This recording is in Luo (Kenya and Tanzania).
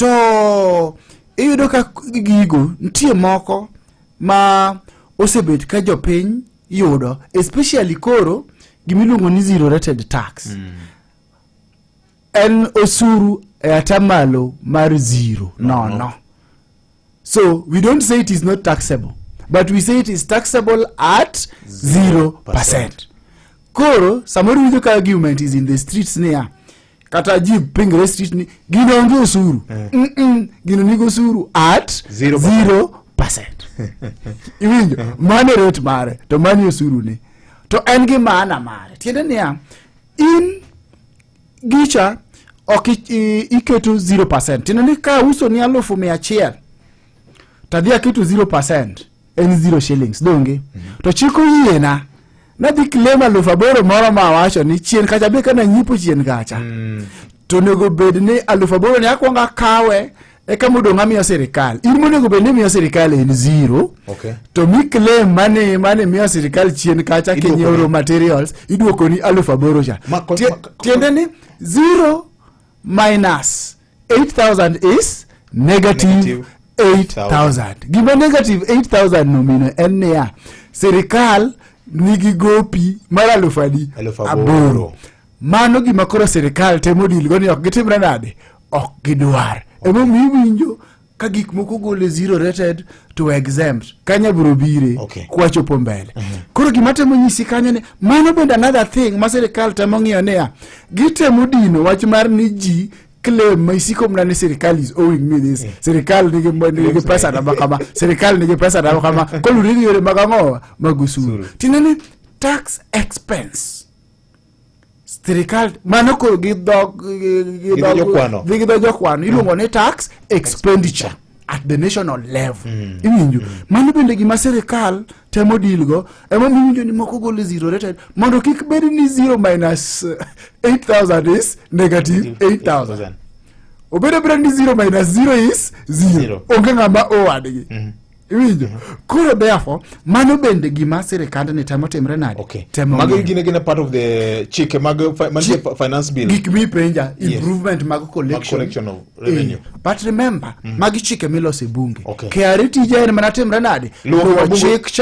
To iyudo ka gigo nitie moko ma osebet ka jopiny yudo, especially koro gimiluongo ni zero rated tax. En osuru e atamalo mar zero nono. So we don't say it is not taxable, but we say it is taxable at 0%. Koro samoro winjo ka argument is in the streets niya, kata ji pingre street ni gino onge osuru. Gino nigi osuru at 0%. 0%. Iwinjo? Mano e rate mare, to mano e osuru ne. To en gi maana mare. Tiende niya, in gicha ok iketo 0%. Tiende ni ka uso ni 100,000, tadhi aketo 0%, en 0 shillings, donge? To chik oyiena nadhi claim 8,000 moro ma awacho ni chien kacha be kana nyiepo chien kacha. To onego bed ni 8,000 ni akwongo akawe eka modong' amiyo sirikal. In monego bed ni imiyo sirikal en zero. To mi claim mane miyo sirikal chien kacha Iduoko kinyiewo ni. raw materials, iduoko ni 8,000 cha. Tiende ni 0 minus 8000 is negative, Negative. 8000. Gima negative 8000 no mino en niya, sirikal nigi gopi mar alufu adi? 8,000. Aboro. Mano gima koro sirikal temo deal go ni ok gitimre nade? Ok gidwar. Emomiyo iwinjo ka gik moko gole zero rated to exempt kanya biro bire kwachopo mbele. Koro gima temo nyisi kanyo ni mano bende another thing ma sirikal temo ng'iyo niya, gitemo dino wach mar ni ji claim ma isiko mana ni sirikal is owing me this, sirikal nigi pesa na kama, sirikal nigi pesa na kama, kolure gi yore mag ang'owa mag osuru. Tinende tax expense sirikal mano koro gi dhog Gi dho jokwano. Gi dho jokwano iluongo ni tax expenditure at the national level. Iwinjo? Mano bende gima sirikal temo deal go. Emomiyo iwinjo ni moko golo zero rated mondo kik bed ni 0 minus 8000 is negative 8000. Obedo abeda ni 0 minus 0 is 0. Zero. Onge ng'ama owadgi. Iwinjo? Koro therefore mano bende gima sirikand ni temo timre nade? Temo Mago ng'iyo. gin part of the chike mag mantie finance bill. Gik mipenja, improvement mag collection, collection of revenue. But remember, magi chike miloso e bunge. KRA tije en mana timre nade? Luwo Luwo bunge. chik cha.